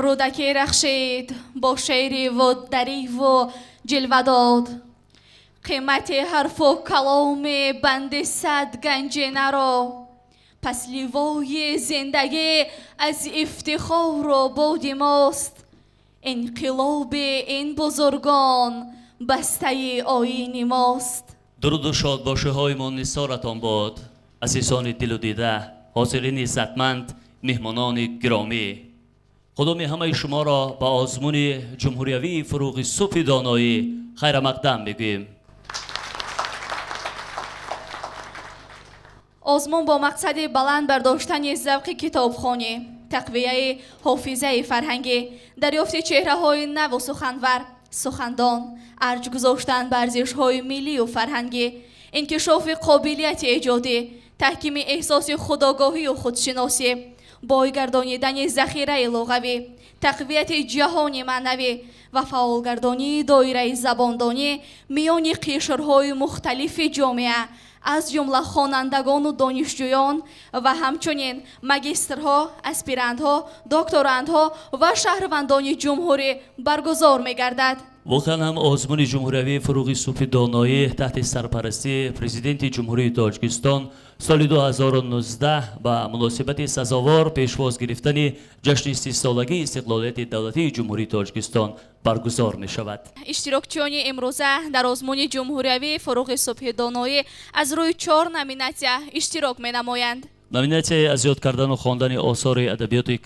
Рӯдакӣ рахшид бо шеъри ву дариву ҷилва дод. Қимати ҳарфу каломи банди сад ганҷинаро. Пас ливои зиндагӣ аз ифтихору боди мост. Инқилоби ин бузургон бастаи оини мост. Дуруду шодбошиҳои мо нисоратон бод, азизони дилу дида, ҳозирини иззатманд, меҳмонони гиромӣ. Худоми ҳамаи шуморо ба озмуни ҷумҳуриявии фуруғи субҳи доноӣ хайрамақдам мегӯем. Озмун бо мақсади баланд бардоштани завқи китобхонӣ, тақвияи ҳофизаи фарҳангӣ, дарёфти чеҳраҳои наву суханвар, сухандон, арҷ гузоштан ба арзишҳои миллию фарҳангӣ, инкишофи қобилияти эҷодӣ, таҳкими эҳсоси худогоҳию худшиносӣ, бойгардонидани захираи луғавӣ, тақвияти ҷаҳони маънавӣ ва фаъолгардонии доираи забондонӣ миёни қишрҳои мухталифи ҷомеа, аз ҷумла хонандагону донишҷӯён ва ҳамчунин магистрҳо, аспирантҳо, докторантҳо ва шаҳрвандони ҷумҳурӣ баргузор мегардад. Воқеан ҳам озмуни ҷумҳуриявии фуруғи субҳи доноӣ таҳти сарпарастии Президенти Ҷумҳурии Тоҷикистон соли 2019 ба муносибати сазовор пешвоз гирифтани ҷашни 30-солагии истиқлолияти давлатии Ҷумҳурии Тоҷикистон баргузор мешавад. Иштирокчиёни имрӯза дар озмуни ҷумҳуриявии фуруғи субҳи доноӣ аз рӯи 4 номинатсия иштирок менамоянд. Номинатсияи аз ёд кардану хондани осори адабиёти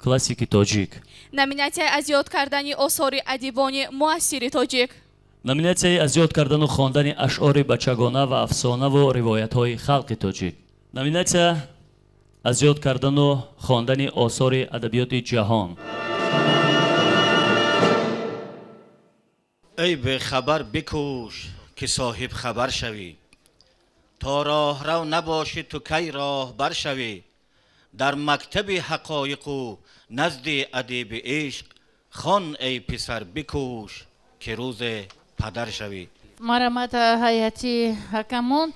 классики тоҷик. Номинатсияи аз ёд кардани осори адибони муассири тоҷик. Номинатсияи аз ёд кардану хондани ашъори бачагона ва афсонаву ривоятҳои халқи тоҷик. Номинатсия аз ёд кардану хондани осори адабиёти ҷаҳон. Эй бехабар бикӯш, ки соҳиб хабар шавӣ, то роҳрав набошӣ ту кай роҳбар шавӣ. Дар мактаби ҳақоиқу назди адиби ишқ хон, эй писар, бикӯш, ки рӯзе падар шавӣ. Марҳамат, ҳайати ҳакамон.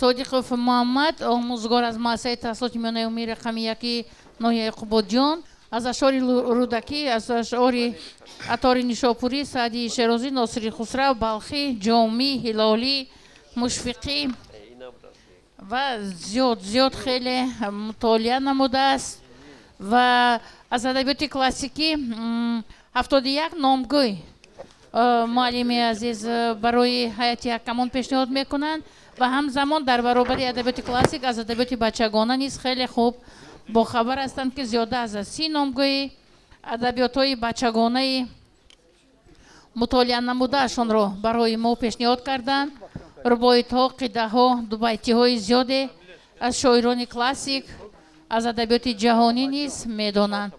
Содиқов Муҳаммад, омӯзгор аз муассисаи таҳсилоти миёнаи умумии рақами 1 ноҳияи Қубодиён, аз ашъори Рӯдакӣ, аз ашъори Атори Нишопурӣ, Саъдии Шерозӣ, Носири Хусрав, Балхӣ, Ҷомӣ, Ҳилолӣ, Мушфиқӣ ва зиёд зиёд хеле мутолиа намудааст ва аз адабиёти классикӣ 71 номгӯй муаллими азиз барои ҳайати ҳакамон пешниҳод мекунанд ва ҳамзамон дар баробари адабиёти классик аз адабиёти бачагона низ хеле хуб бохабар ҳастанд, ки зиёда аз 30 номгӯи адабиётҳои бачагонаи мутолиа намудаашонро барои мо пешниҳод карданд. Рубоитҳо, қидаҳо, дубайтиҳои зиёде аз шоирони классик, аз адабиёти ҷаҳонӣ низ медонанд.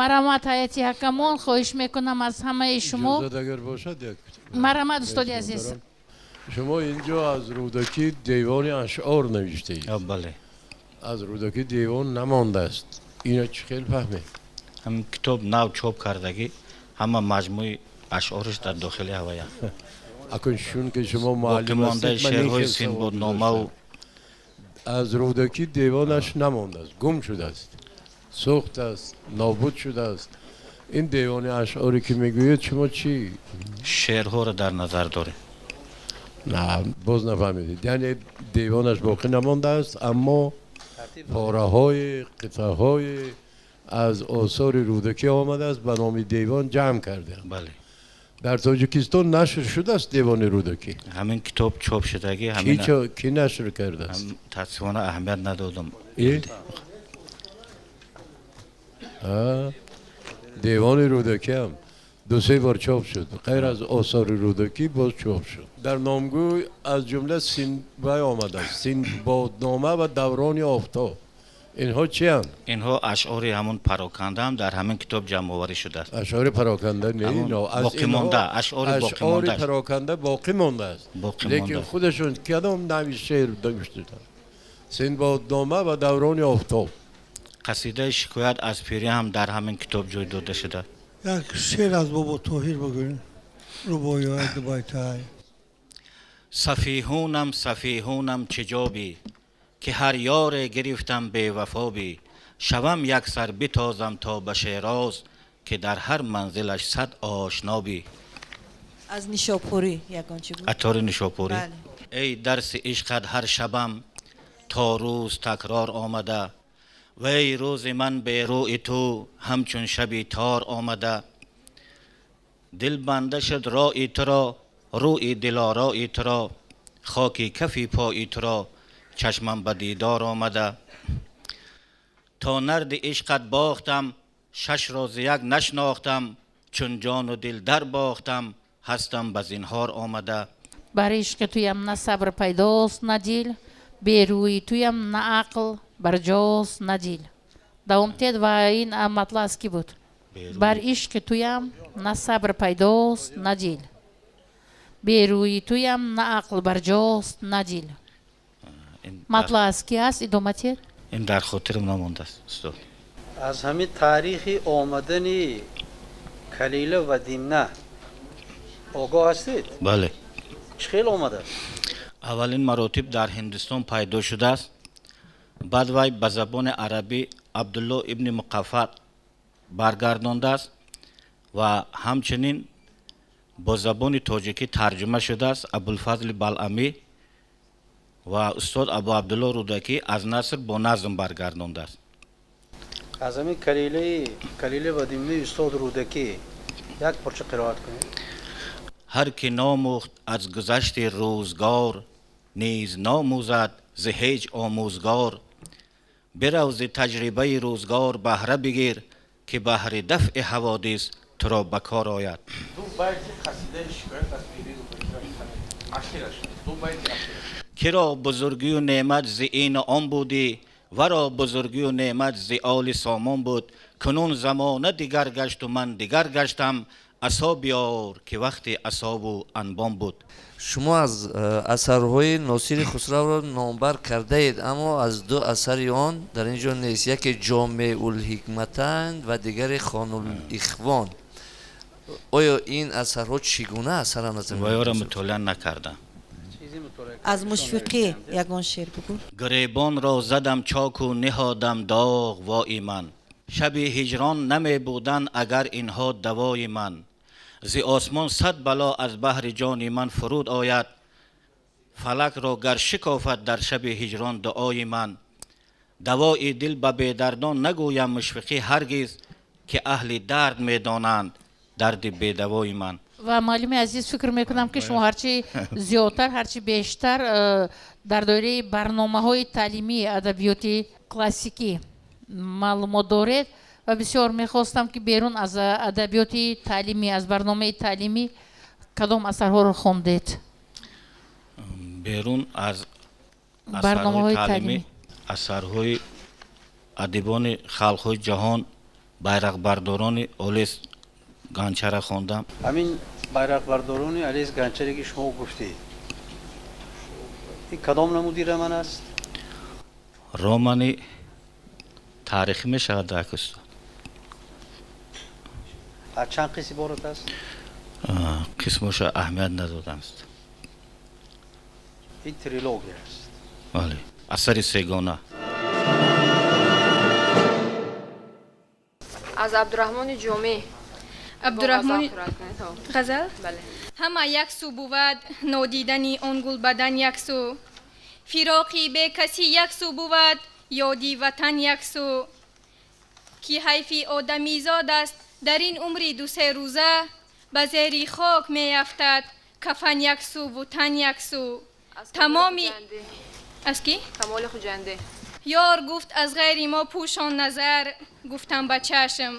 Марҳамат, ҳайати ҳакамон, хоҳиш мекунам аз ҳамаи шумо. Агар бошад, як Марҳамат, устоди азиз. Шумо инҷо аз Рӯдакӣ девони ашъор навиштаед. Бале. Аз Рӯдакӣ девон намондааст. Ино чӣ хел фаҳмед? Ҳамин китоб нав чоп кардагӣ, ҳама маҷмӯи ашъориш дар дохили ҳавая. Акун чун ки шумо муаллим боқимондаи ҳастед, ман ин шеърҳои хел савол синбодномаву гузоштам. Аз Рӯдакӣ девонаш намондааст, гум шудааст, сӯхтааст, нобуд шудааст. Ин девони ашъоре ки мегӯед шумо чӣ? Шеърҳоро дар назар дорем. На, боз нафаҳмидед. Яъне девонаш боқӣ намондааст, аммо пораҳои, қитъаҳои аз осори Рӯдакӣ омадааст, ба номи девон ҷамъ кардаанд. Бале. Дар Тоҷикистон нашр шудааст девони Рӯдакӣ? Ҳамин китоб чоп шудагӣ, Ки ҳамин кӣ нашр кардааст? Таассуфона аҳамият надодам. Девони Рӯдакӣ ҳам ду-се бор чоп шуд. Ғайр аз осори Рӯдакӣ боз чоп шуд. Дар номгӯй аз ҷумла Синбай омадааст, Синбоднома ва Даврони офтоб. Инҳо чианд? Инҳо ашъори ҳамун пароканда ҳам дар ҳамин китоб ҷамъоварӣ шудааст. Ашъори пароканда не, ҳамун ино аз боқимонда, инҳо ашъори ашъори боқимонда. Пароканда боқӣ мондааст. Боқӣ лекин мондааст. худашон кадом нави шеър навиштаанд? Синбоднома ва Даврони офтоб. Қасидаи шикоят аз пирӣ ҳам дар ҳамин китоб ҷой дода шуда. Як шеър аз Бобо Тоҳир бигӯем, рубоиҳои дубайтаҳай. Сафиҳунам, сафиҳунам, чӣ ҷобӣ, ки ҳар ёре гирифтам бевафобӣ. Шавам як сар битозам то ба Шероз, ки дар ҳар манзилаш сад ошно бӣ. Аз Нишопурӣ ягон чӣ буд? Аттори Нишопурӣ. Бале. Эй дарси ишқат ҳар шабам то рӯз такрор омада, вай рӯзи ман берӯи ту ҳамчун шаби тор омада. Дил банда шуд рои туро, рӯи дилорои туро, хоки кафи пои туро чашмам ба дидор омада. То нарди ишқат бохтам, шаш рӯз як нашнохтам, чун ҷону дил дар бохтам, ҳастам ба зинҳор омада. Бар ишқи туям на сабр пайдост, на дил, берӯи туям на ақл барҷост, на дил. Давом тед ва ин матлаб аз кӣ буд? Бар ишқи туям на сабр пайдост, на дил, берӯи туям на ақл барҷост, на дил. Матлаб аз кӣ аст? Идома тед. Ин дар хотирам намондааст, устод. Аз ҳамин таърихи омадани Калила ва Димна огоҳ ҳастед? Бале. Чӣ хел омадааст? Аввалин маротиб дар Ҳиндустон пайдо шудааст. Баъд вай ба забони арабӣ Абдулло ибни Муқаффар баргардондааст ва ҳамчунин бо забони тоҷикӣ тарҷума шудааст Абулфазли Балъамӣ ва устод Абу Абдулло Рӯдакӣ аз наср бо назм баргардондааст. Аз ҳамин Калила ва Димнаи устод Рӯдакӣ як порча қироат кунед. Ҳар ки номӯхт аз гузашти рӯзгор, низ номӯзад зи ҳеҷ омӯзгор. Бирав зи таҷрибаи рӯзгор баҳра бигир, ки баҳри дафъи ҳаводис туро ба кор ояд. Ду байти қасидаи шикоят аз пири Рӯдакиро мехонед. Ахираш, ду байти ахираш. Киро бузургию неъмат зи ину он будӣ, варо бузургию неъмат зи оли сомон буд. Кунун замона дигар гашту ман дигар гаштам, асо биёр ки вақти асову анбон буд. Шумо аз асарҳои Носири Хусравро номбар кардаед, аммо аз ду асари он дар ин ҷо нест. Яке Ҷомеулҳикматанд ва дигаре Хонулихвон. Оё ин асарҳо чӣ гуна асаранд? Аз вайёро мутолиа накардам. Аз Мушфиқӣ ягон шеър бигӯ. Гиребонро задам чоку ниҳодам доғ вои ман, шаби ҳиҷрон намебуданд агар инҳо давои ман. Зи осмон сад бало аз баҳри ҷони ман фуруд ояд, фалакро гар шикофад дар шаби ҳиҷрон дуои ман. Давои дил ба бедардон нагӯям Мушфиқӣ ҳаргиз, ки аҳли дард медонанд дарди бедавои ман. Ва муаллими азиз, фикр мекунам, ки шумо ҳарчи зиёдтар, ҳарчи бештар дар доираи барномаҳои таълимии адабиёти классикӣ маълумот доред ва бисёр мехостам, ки берун аз адабиёти таълимӣ, аз барномаи таълимӣ кадом асарҳоро хондед? Берун аз барномаҳои таълимӣ асарҳои адибони халқҳои ҷаҳон, байрақбардорони Олес Ганчара хондам. Ҳамин байрақбардорони Олес Ганчаре ки шумо гуфтед, ин кадом намуди роман аст? Романи таърихӣ мешавад, ак устод. Аз чанд қисм иборат аст? Қисмоша аҳамият надодам. Ин трилогия аст. Бале, асари сегона. Аз Абдураҳмони Ҷомӣ. Абдураҳмони ғазал? Бале. Ҳама як су бувад, нодидани он гулбадан як су, фироқи бекасӣ як су бувад, ёди ватан як су. Ки ҳайфи одамизод аст дар ин умри дусе рӯза, ба зери хок меафтад кафан як суву тан як су. Тамоми аз кӣ? Камоли Хуҷандӣ. Ёр гуфт аз ғайри мо пӯшон назар, гуфтам ба чашм.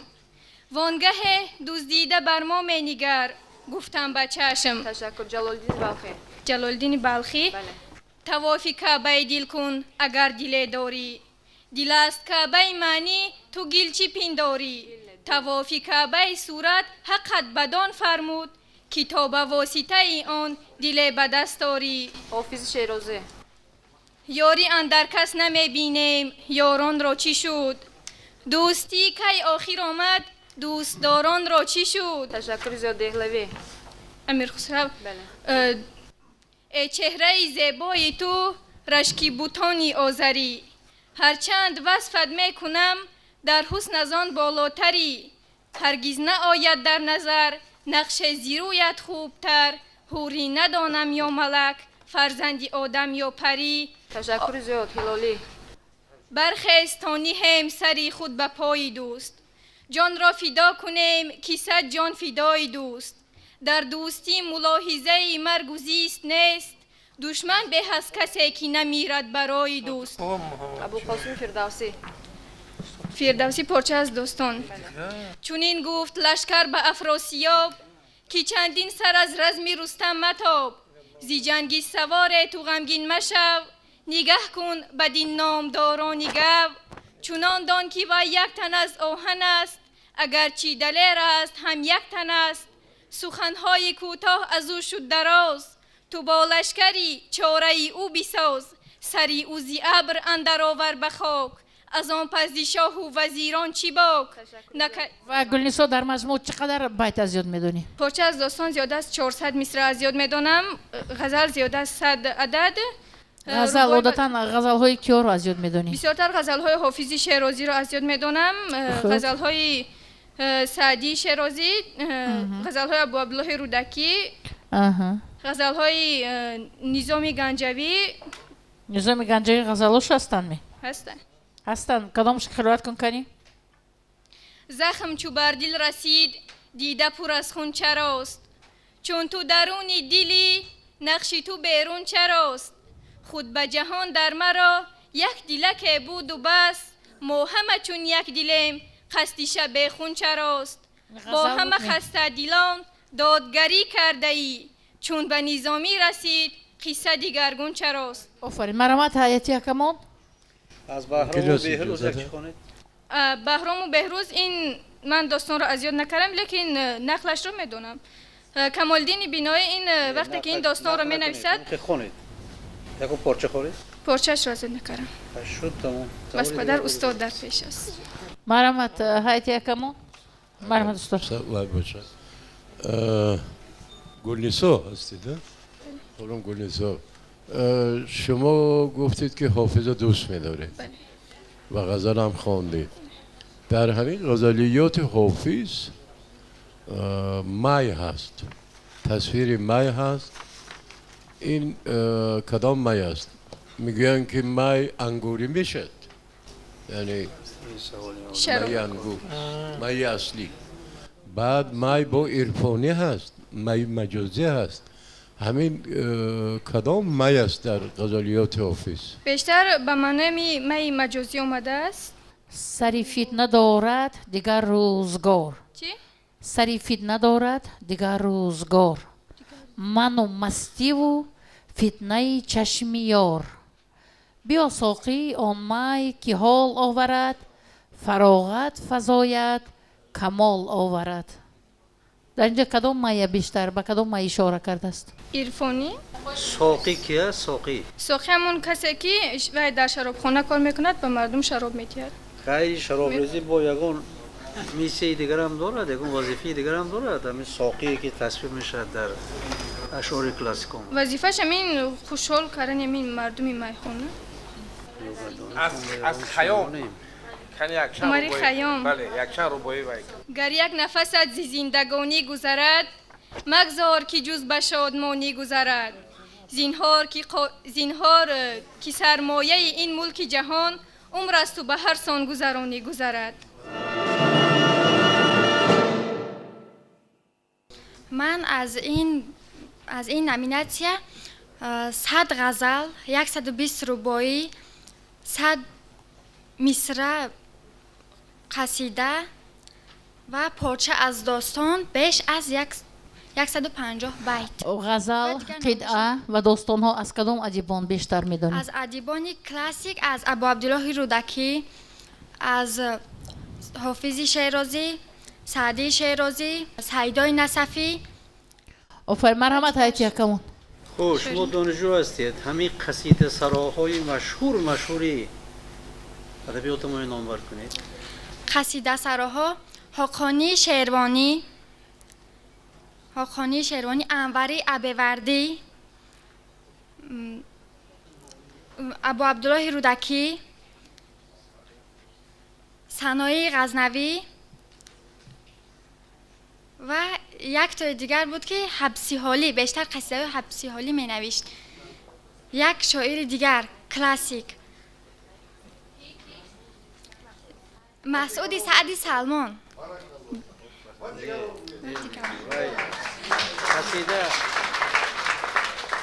Вонгаҳе дуздида бар мо менигар, гуфтам ба чашм. Ташаккур. Ҷалолиддини Балхӣ. Ҷалолиддини Балхӣ? Бале. Тавофи Каъбаи дил кун агар диле дорӣ, дил аст Каъбаи маънӣ ту гил чӣ пиндорӣ. Тавофи Каъбаи сурат ҳаққат бадон фармуд, ки то ба воситаи он диле ба даст орӣ. Ҳофизи Шерозӣ. Ёрӣ андар кас намебинем, ёронро чӣ шуд? Дӯстӣ кай охир омад, дӯстдоронро чӣ шуд? Ташаккури зиёд. Деҳлавӣ. Амир Хусрав. Бале. Э чеҳраи зебои ту рашки бутони озарӣ, ҳарчанд васфат мекунам дар ҳусн аз он болотарӣ. Ҳаргиз наояд дар назар нақше зирӯят хубтар. Ҳурӣ надонам ё малак, фарзанди одам ё парӣ. Ташаккури зиёд, Ҳилолӣ. Бархез то ниҳем сари худ ба пои дӯст. Ҷонро фидо кунем ки сад ҷон фидои дӯст. Дар дӯстӣ мулоҳизаи маргу зист нест. Душман беҳ аз касе ки намирад барои дӯст. Абулқосим Фирдавсӣ. Фирдавсӣ порча аз достон. Чунин гуфт лашкар ба Афросиёб, ки чандин сар аз разми Рустам матоб. Зи ҷанги саворе ту ғамгин машав, нигаҳ кун бадин номдорони гав. Чунон дон ки вай як тан аз оҳан аст, агарчи далер аст ҳам як тан аст. Суханҳои кӯтоҳ аз ӯ шуд дароз, ту бо лашкари чораи ӯ бисоз. Сари ӯ зи абр андар овар ба хок, аз он пас зи шоҳу вазирон чӣ бок. Ва Гулнисо, дар маҷмӯъ чӣ қадар байт аз ёд медонӣ? Порча аз достон зиёда аз 400 мисра аз ёд медонам, ғазал зиёда аз 100 адад. Ғазал, одатан ғазалҳои киёро аз ёд медонӣ? Бисёртар ғазалҳои Ҳофизи Шерозиро аз ёд медонам, ғазалҳои Саъдии Шерозӣ, ғазалҳои Абуабдуллоҳи Рӯдакӣ, ғазалҳои Низоми Ганҷавӣ. Низоми Ганҷавӣ ғазалош ҳастанд ми? Ҳастанд. Ҳастанд. Кадомш қироат кун канӣ? Захм чу бар дил расид, дида пур аз хун чарост. Чун ту даруни дилӣ, нақши ту берун чарост. Худ ба ҷаҳон дар маро як дилаке буду бас. Мо ҳама чун як дилем, қасди шабехун чарост. Бо ҳама хастадилон додгарӣ кардаӣ, чун ба Низомӣ расид қисса дигаргун чарост. Офарин. Марҳамат, ҳайати ҳакамон. Аз Баҳрому Беҳрӯз як чӣ хонед? Баҳрому Беҳрӯз, ин ман достонро аз ёд накардам, лекин нақлашро медонам. Камолиддини Биноӣ ин вақте ки ин достонро менависад. Хонед. Яко порча хонед? Порчаашро аз ёд накардам. Шуд, тамом. Бас падар устод дар пеш аст. Марҳамат, ҳайати ҳакамон. Марҳамат, устод. Бошад. Гулнисо ҳастед, хонум Гулнисо, шумо гуфтед ки Ҳофиза дӯст медоред ва ғазал ҳам хондед. Дар ҳамин ғазалиёти Ҳофиз май ҳаст, тасвири май ҳаст. Ин кадом май аст? Мегӯянд ки май ангурӣ мешавад, яъне майи ангур, майи аслӣ. Баъд май бо ирфонӣ ҳаст, майи маҷозӣ ҳаст. Ҳамин кадом май аст дар ғазалиёти Ҳофиз? Бештар ба маънои майи маҷозӣ омадааст. Сари фитна дорад дигар рӯзгор. Чӣ? Сари фитна дорад дигар рӯзгор. Ману мастиву фитнаи чашми ёр. Биё соқӣ он май ки ҳол оварад, фароғат фазояд, камол оварад. Дар инҷо кадом майя бештар ба кадом май ишора кардааст? Ирфонӣ. Соқӣ ки аст? Соқӣ. Соқӣ ҳамон касе ки вай дар шаробхона кор мекунад, ба мардум шароб медиҳад. Ғайри шаробрезӣ бо ягон миссияи дигарам дорад, ягон вазифаи дигарам дорад? Ҳамин соқие ки тасвир мешавад дар ашъори классикон. Вазифааш ҳамин хушҳол кардани ҳамин мардуми майхона. Аз Хайём. Умари Хайём. Бале, якчанд рубоӣ вай. Гар як нафасат зи зиндагонӣ гузарад, магзор ки ҷуз ба шодмонӣ гузарад. Зинҳор ки сармояи ин мулки ҷаҳон, умр асту ба ҳар сон гузаронӣ гузарад. Ман аз ин номинатсия 100 ғазал, 120 рубоӣ, 100 мисра қасида ва порча аз достон беш аз 150 байт. Ғазал, қитъа ва достонҳо аз кадом адибон бештар медонед? Аз адибони классик, аз Абуабдуллоҳи Рӯдакӣ, аз Ҳофизи Шерозӣ, Саъдии Шерозӣ, Сайдои Насафӣ. Офарин, марҳамат, ҳайати ҳакамон. Хуб, шумо донишҷӯ ҳастед. Ҳамин қасидасароҳои машҳур адабиёти мо номбар кунед. Қасидасароҳо Ҳоқонии Шервонӣ, Анвари Абевардӣ, Абуабдуллоҳи Рӯдакӣ, Саноии Ғазнавӣ. Ва як тои дигар буд, ки ҳабси ҳолӣ, бештар қасидаҳои ҳабси ҳолӣ менавишт. Як шоири дигар классик, Масъуди Саъди Салмон.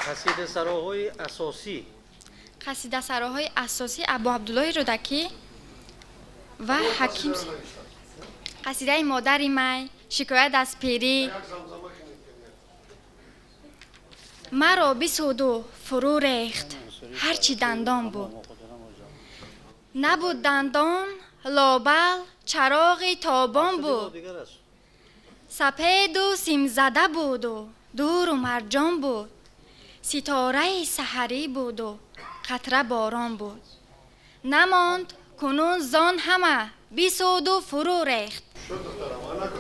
Қасидасароҳои асосӣ. Қасидасароҳои асосӣ Абу Абдуллоҳи Рӯдакӣ ва Ҳаким. Қасидаи модари май, шикоят аз пирӣ. Маро бисуду фурӯ рехт ҳарчи дандон буд. Набуд дандон, лобал чароғи тобон буд. Сапеду симзада буду дуру марҷон буд. Ситораи саҳарӣ буду қатра борон буд. Намонд кунун зон ҳама бисуду фурӯ рехт.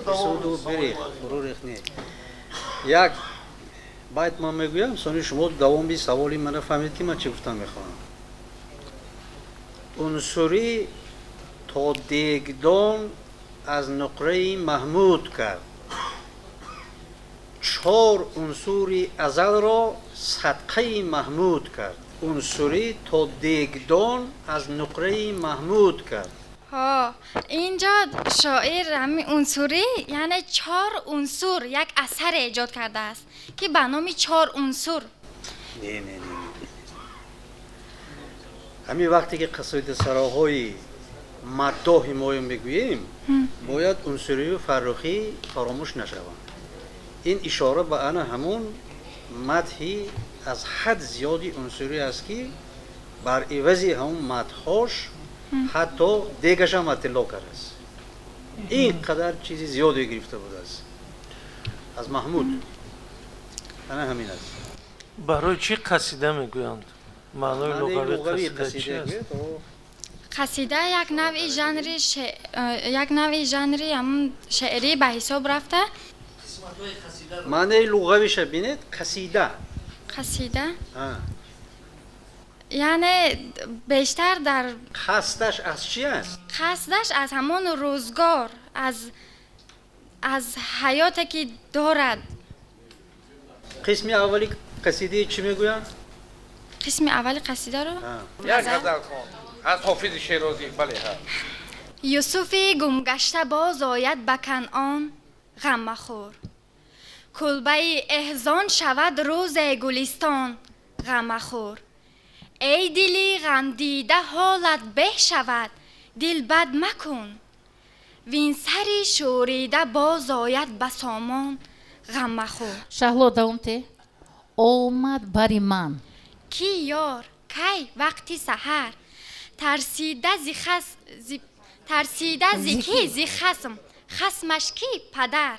Бисуду бирехт, фурӯ рехт не. Як байт ман мегӯям, сони шумо давоми саволи мана фаҳмед, ки ман чӣ гуфтан мехоҳам. Унсурӣ то дегдон аз нуқраи Маҳмуд кард. Чор унсури азалро садқаи Маҳмуд кард. Унсурӣ то дегдон аз нуқраи Маҳмуд кард. Ҳо, инҷо шоир ҳамин унсурӣ, яъне чор унсур як асаре эҷод кардааст, ки ба номи чор унсур. Не, не, не. Ҳамин вақте ки қасидасароҳои маддоҳи моё мегӯем, бояд унсурию Фаррухӣ фаромӯш нашаванд. Ин ишора ба ана ҳамун мадҳи аз ҳад зиёди унсурӣ аст, ки бар ивази ҳамун мадҳош ҳатто дегашам аттило кардааст. Ин қадар чизи зиёде гирифта будааст аз Маҳмуд. Ана ҳамин аст. Барои чӣ қасида мегӯянд? Маънои луғавии қасида чи аст? Қасида як навъи жанри, як навъи жанри ҳамун шеърӣ ба ҳисоб рафта. Маънаи луғавиша бинед, қасида. Қасида? Яъне бештар дар қасдаш аз чи аст? Қасдаш аз ҳамон рӯзгор, аз ҳаёте ки дорад. Қисми аввали қасидаи чӣ мегӯянд? Қисми аввали қасидаро? Як ғазал хон аз Ҳофизи Шерозӣ. Бале, ҳа. Юсуфи гумгашта боз ояд ба Канъон, ғам махӯр. Кулбаи эҳзон шавад рӯзе гулистон, ғам махӯр. Эй дили ғамдида ҳолат беҳ шавад, дил бад макун. Винсари шӯрида боз ояд ба сомон, ғам махӯр. Шаҳло, давом те. Омад бари ман. Ки ёр, кай вақти саҳар, тарсида зи ки зи хасм, хасмаш ки падар.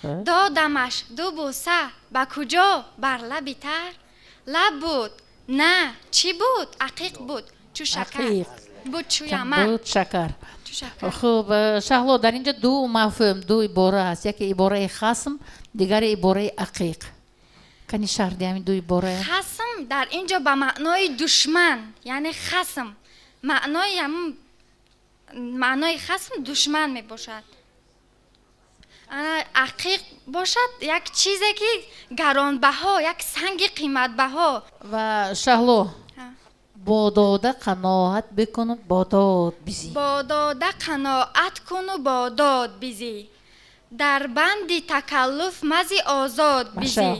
Додамаш ду буса, ба куҷо бар лаби тар? Лаб буд, на, чӣ буд? Ақиқ буд, чу шакар. Буд чу яман. Буд шакар. Хуб, Шаҳло, дар инҷо ду мафҳум, ду ибора аст. Яке ибораи хасм, дигаре ибораи ақиқ. Кани шарҳ диҳ ҳамин ду ибора. Хасм дар инҷо ба маънои душман, яъне хасм. Маънои хасм душман мебошад. Ақиқ бошад як чизе ки гаронбаҳо, як санги қиматбаҳо. Ва Шаҳло, бо дода қаноат бикуну бо дод бизӣ. Бо дода қаноат куну бо дод бизӣ. Дар банди такаллуф мази озод бизӣ.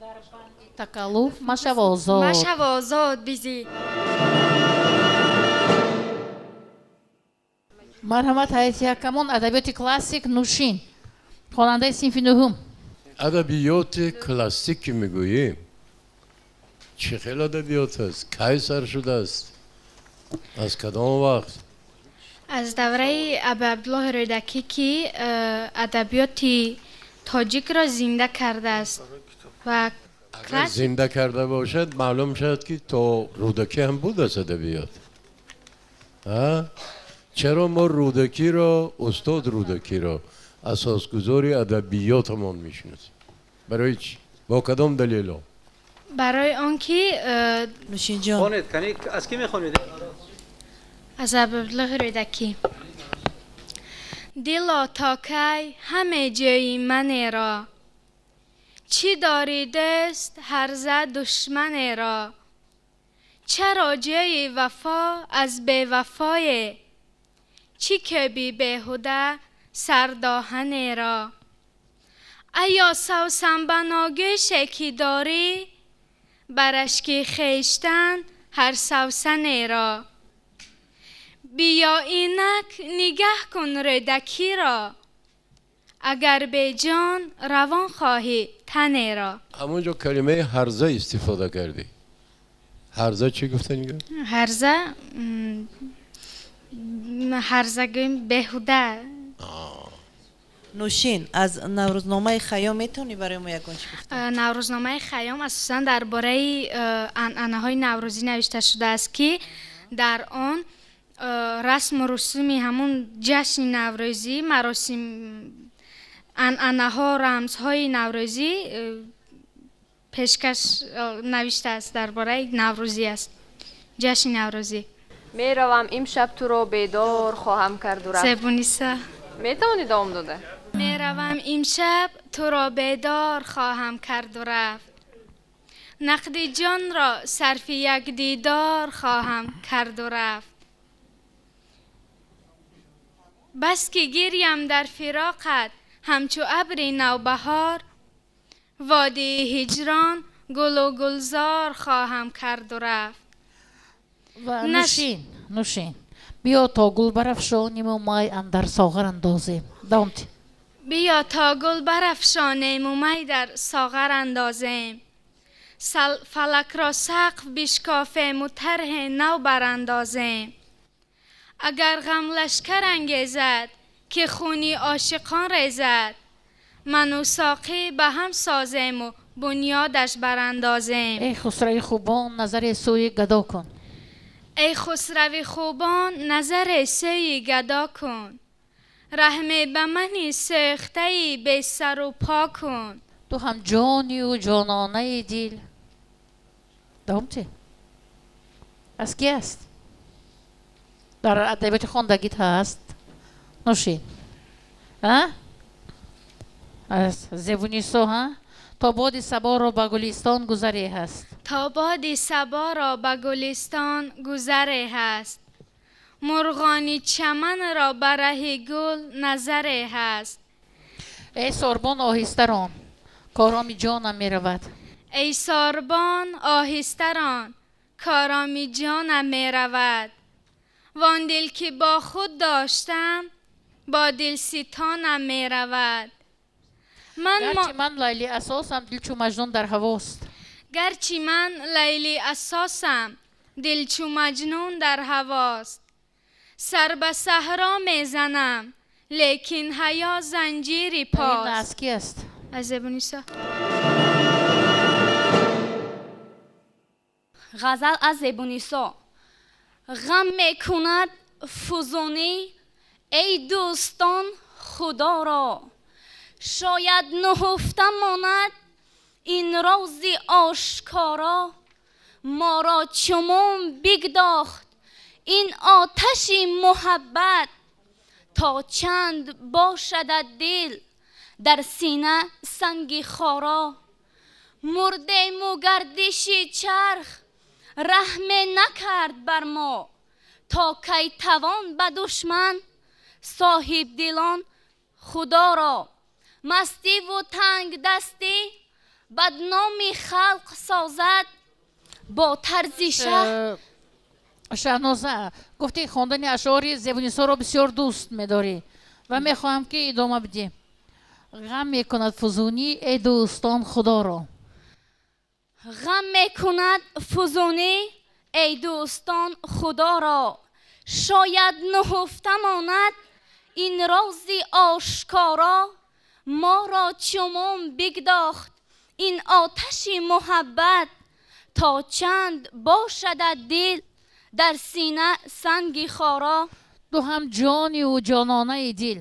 Дар банди такаллуф машав озод. Машав озод бизӣ. Марҳамат, ҳайати ҳакамон, адабиёти классик Нушин, хонандаи синфи нуҳум. Адабиёти классик ки мегӯем, чӣ хел адабиёт аст? Кай сар шудааст? Аз кадом вақт? Аз давраи Абу Абдуллоҳи Рӯдакӣ, ки адабиёти тоҷикро зинда кардааст ва агар зинда карда бошад, маълум шавад, ки то Рӯдакӣ ҳам будааст адабиёт. Чаро мо Рӯдакиро, устод Рӯдакиро асосгузори адабиётамон мешиносем? Барои чӣ? Бо кадом далело? Барои он ки Нушинҷон. Хонед, кани аз кӣ мехонед? Аз Абу Абдуллоҳи Рӯдакӣ. Дило то кай ҳаме ҷӯи манеро, чӣ дорӣ дӯст ҳарза душманеро, чаро ҷӯи вафо аз бевафое, чӣ кӯби беҳуда сардоҳанеро. Ая савсанбаногӯше ки дорӣ, бар ашки хештан ҳар савсанеро. Биё инак нигаҳ кун рӯдакиро, агар беҷон равон хоҳӣ танеро. Ҳамонҷо калимаи ҳарза истифода кардӣ. Ҳарза чӣ гуфта нигоҳ? Ҳарза ҳарза гӯем беҳуда. Нӯшин, аз Наврӯзномаи Хайём метавонӣ барои мо ягон чӣ гуфта? Наврӯзномаи Хайём асосан дар бораи анъанаҳои наврӯзӣ навишта шудааст, ки дар он расму русуми ҳамун ҷашни наврӯзӣ, маросим, анъанаҳо, рамзҳои наврӯзӣ пешкаш навиштааст, дар бораи наврӯзӣ аст, ҷашни наврӯзӣ. Меравам имшаб туро бедор хоҳам карду рафт. Зебуниса. Метавонӣ давом дода? Меравам имшаб туро бедор хоҳам карду рафт. Нақди ҷонро сарфи як дидор хоҳам карду рафт. Бас ки гирям дар фироқат ҳамчу абри навбаҳор, водии ҳиҷрон гулу гулзор хоҳам карду рафт. Ва Нӯшин, Нӯшин, биё то гул барафшониму май андар соғар андозем. Давом ти. Биё то гул барафшонему май дар соғар андозем. Фалакро сақф бишкофему тарҳи нав барандозем. Агар ғам лашкар ангезад, ки хуни ошиқон резад, ману соқӣ ба ҳам созему бунёдаш барандозем. Эй хусрави хубон, назаре сӯи гадо кун. Эй хусрави хубон, назаре сӯи гадо кун. Раҳме ба мани сӯхтаи бесару по кун. Ту ҳам ҷонию ҷононаи дил. Давом ти. Аз ки аст? Дар адабиёти хондагит ҳаст. Нӯшин. А? Аз Зебунисо, ҳа? То боди саборо ба гулистон гузаре ҳаст. То боди саборо ба гулистон гузаре ҳаст. Мурғони чаманро ба раҳи гул назаре ҳаст. Эй сорбон оҳистарон, короми ҷонам меравад. Эй сорбон оҳистарон, короми ҷонам меравад. Вон дил ки бо худ доштам, бо дилситонам меравад. Гарчи ман лайли асосам, дил чу маҷнун дар ҳавост. Гарчи ман лайли асосам, дил чу маҷнун дар ҳавост. Сар ба саҳро мезанам, лекин ҳаё занҷири пост. Ин аз ки аст? Аз Зебуниса. Ғазал аз Зебунисо. Ғам мекунад фузунӣ, эй дӯстон, худоро. Шояд нуҳуфта монад ин рози ошкоро. Моро чумон бигдохт ин оташи муҳаббат, то чанд бошадад дил дар сина санги хоро. Мурдему гардиши чарх раҳме накард бар мо, то кай тавон ба душман соҳибдилон худоро. Мастиву тангдастӣ бадноми халқ созад, бо тарзи шаҳ. Шаҳноза, гуфти хондани ашъори Зебунисоро бисёр дӯст медорӣ ва мехоҳам ки идома бидиҳем. Ғам мекунад фузунӣ, эй дӯстон, худоро. Ғам мекунад фузунӣ, эй дӯстон, худоро. Шояд нуҳуфта монад ин рози ошкоро. Моро чумон бигдохт ин оташи муҳаббат, то чанд бошадад дил дар сина санги хоро. Ту ҳам ҷонию ҷононаи дил.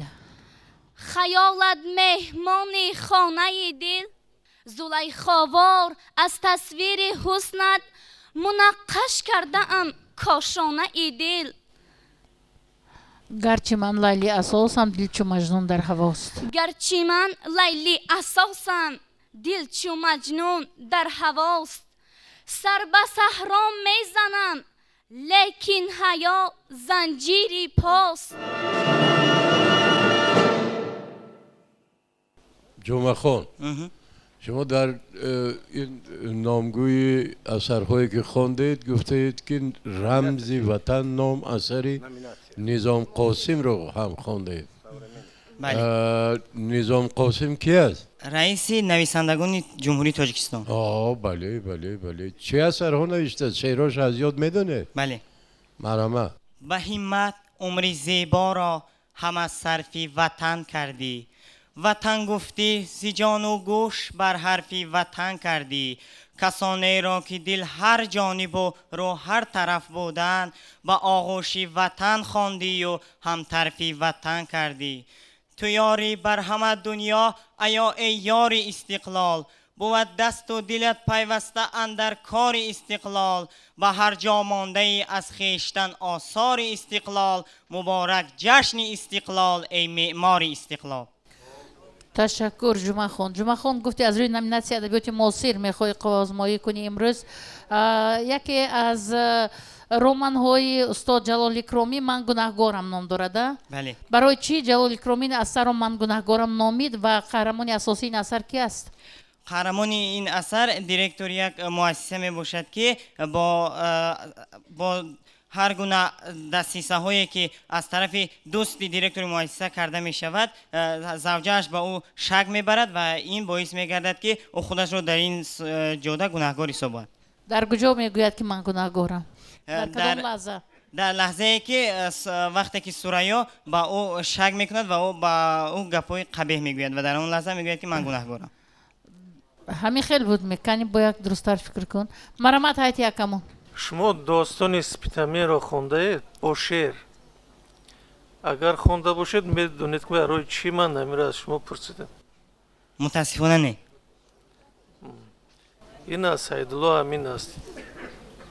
Хаёлат меҳмони хонаи дил. Зулайховор аз тасвири ҳуснат мунаққаш кардаам кошонаи дил. Гарчи ман Лайли асосам, дил чу Маҷнун дар ҳавост. Гарчи ман Лайли асосам, дил чу Маҷнун дар ҳавост. Сар ба саҳро мезанам, лекин ҳаё занҷири пост. Ҷумъахон, шумо дар ин номгӯи асарҳое ки хондед, гуфтаед, ки рамзи ватан ном асари Низом Қосимро ҳам хондед. Низом Қосим ки аст? Раиси нависандагони Ҷумҳурии Тоҷикистон. Бале, бале, бале. Чӣ асарҳо навиштааст? Шеърҳош аз ёд медонед? Бале. Марҳамат. Ба ҳиммат умри зеборо ҳама сарфи ватан кардӣ. Ватан гуфтӣ, зи ҷону гӯш бар ҳарфи ватан кардӣ. Касонеро ки дил ҳар ҷонибу рӯ ҳар тараф буданд, ба оғӯши ватан хондию ҳамтарфи ватан кардӣ. Ту ёрӣ бар ҳама дунё, аё эй ёри истиқлол, бувад дасту дилат пайваста андар кори истиқлол. Ба ҳар ҷо мондаи аз хештан осори истиқлол, муборак ҷашни истиқлол, эй меъмори истиқлол. Ташаккур, Ҷумъахон. Ҷумъахон, гуфти аз рӯи номинатсияи адабиёти муосир мехоҳӣ қувваозмоӣ кунӣ имрӯз. Яке аз романҳои устод Ҷалол Икромӣ «Ман гунаҳгорам» ном дорад, а? Бале. Барои чӣ Ҷалол Икромӣ ин асарро «Ман гунаҳгорам» номид ва қаҳрамони асосии ин асар ки аст? Қаҳрамони ин асар директори як муассиса мебошад, ки бо ҳар гуна дастсисаҳое ки аз тарафи дӯсти директори муассиса карда мешавад, завҷааш ба ӯ шак мебарад ва ин боис мегардад, ки ӯ худашро дар ин ҷода гунаҳгор ҳисобад. Дар куҷо мегӯяд, ки ман гунаҳгорам? Дар кадом лаҳза? Дар лаҳзае ки вақте ки Сурайё ба ӯ шак мекунад ва ӯ ба ӯ гапҳои қабеҳ мегӯяд ва дар он лаҳза мегӯяд, ки ман гунаҳгорам. Ҳамин хел буд, мекани бо як дурусттар фикр кун. Марҳамат, ҳайати ҳакамон. Шумо достони Спитаменро хондаед бо шеър? Агар хонда бошед, медонед, ки барои чӣ ман ҳаминро аз шумо пурсидам. Мутаассифона, не. Ин аз Саидулло Амин аст,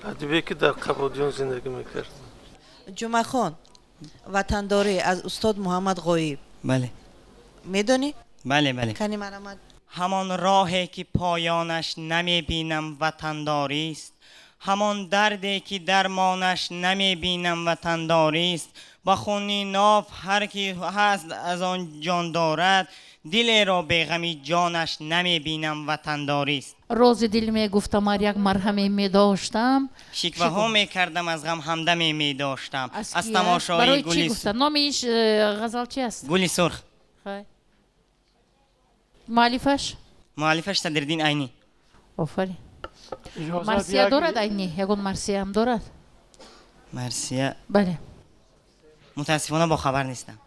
адибе ки дар Қабодиён зиндагӣ мекард. Ҷумъахон, «Ватандорӣ» аз устод Муҳаммад Ғоиб. Бале. Медонӣ? Бале, бале. Кани, марҳамат. Ҳамон роҳе ки поёнаш намебинам, ватандорист. Ҳамон дарде ки дармонаш намебинам, ватандорист. Ба хуни ноф ҳар ки ҳаст аз он ҷон дорад, дилеро беғами ҷонаш намебинам, ватандорист. Рози дил мегуфтам, ар як марҳаме медоштам. Шикваҳо мекардам аз ғам, ҳамдаме медоштам. Аз аз тамошои барои чӣ гули гуфта? Номи ин ғазал чи аст? «Гули сурх». Муаллифаш? Муаллифаш Садриддин Айнӣ. Офарин. Марсия дорад Айнӣ? Ягон марсияам дорад? Марсия? Бале. Мутаассифона, бохабар нестам.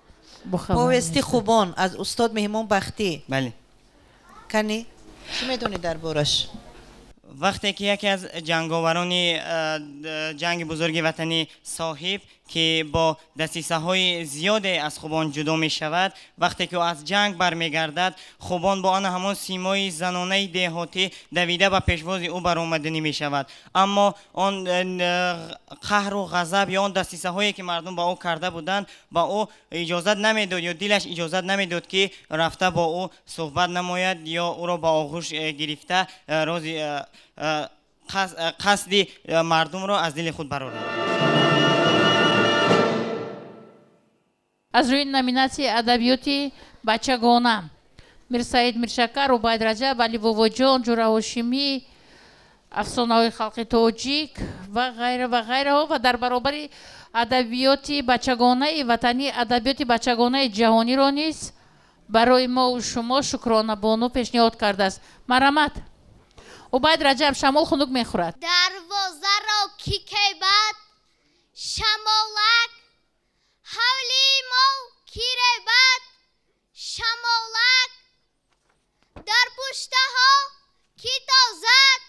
«Повести хубон» аз устод Меҳмон Бахтӣ. Бале. Кани, чӣ медонӣ дар бораш? Вақте ки яке аз ҷанговарони ҷанги бузурги ватанӣ Соҳиб, ки бо дасисаҳои зиёде аз Хубон ҷудо мешавад, вақте ки ӯ аз ҷанг бармегардад, Хубон бо ана ҳамон симои занонаи деҳотӣ давида ба пешвози ӯ баромаданӣ мешавад, аммо он қаҳру ғазаб ё он дасисаҳое ки мардум ба ӯ карда буданд, ба ӯ иҷозат намедод ё дилаш иҷозат намедод, ки рафта бо ӯ суҳбат намояд ё ӯро ба оғӯш гирифта рози қасди мардумро аз дили худ барорад. Аз рӯи номинатсияи адабиёти бачагона Мирсаид Миршакар, Убайд Раҷаб, Али Бобоҷон, Ҷура Ҳошимӣ, афсонаҳои халқи тоҷик ва ғайра ва ғайраҳо ва дар баробари адабиёти бачагонаи ватанӣ адабиёти бачагонаи ҷаҳониро низ барои мову шумо Шукрона Бону пешниҳод кардааст. Марҳамат, Убайд Раҷаб, «Шамол хунук мехӯрад». Дарвозаро ки кебад шамолак, ҳавлии мо ки ребад шамолак, дар пуштаҳо ки тозад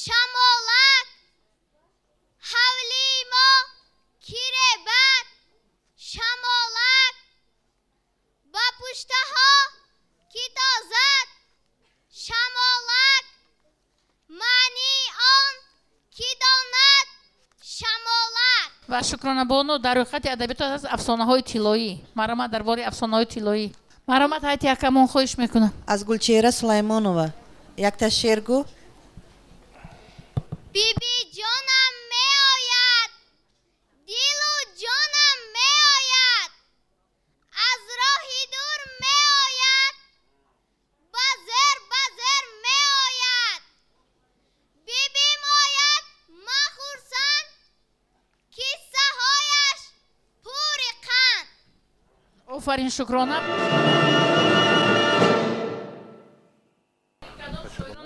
шамолак, ҳавлии мо ки ребад шамолак, ба пуштаҳо ки тозад шамолак, маънии он ки донад шамолак. Ва Шукрона бону, дар рӯйхати адабиёт аст афсонаҳои тиллоӣ. Марҳамат, дар бораи афсонаҳои тиллоӣ. Марҳамат, ҳайати ҳакамон, хоҳиш мекунам. Аз Гулчеҳра Сулаймонова якта шеър гӯ. Биби ҷонам меояд, дилу ҷонам меояд, аз роҳи дур меояд, ба зер ба зер меояд. Бибим ояд, ман хурсанд, киссаҳояш пури қанд. Офарин, Шукрона.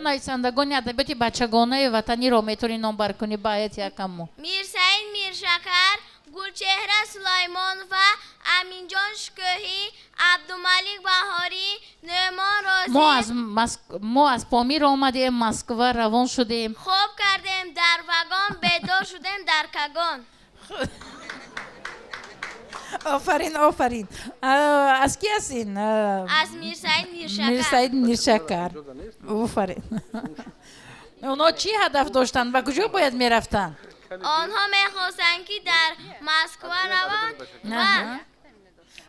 Нависандагони адабиёти бачагонаи ватаниро метавонӣ номбар кунӣ ба ҳайати ҳакамо? Мирсаид Миршакар, Гулчеҳра Сулаймонова, Аминҷон Шукӯҳӣ, Абдумалик Баҳорӣ, Нӯъмон Розӣ. Мо аз Помир омадем, Москва равон шудем. Хоб кардем дар вагон, бедор шудем дар кагон. Офарин, офарин. Аз ки аст ин? Аз Мирсаид Миршакар. Мирсаид Миршакар. Офарин. Онҳо чӣ ҳадаф доштанд? Ба куҷо бояд мерафтанд? Онҳо мехостанд, ки дар Москва раванд ва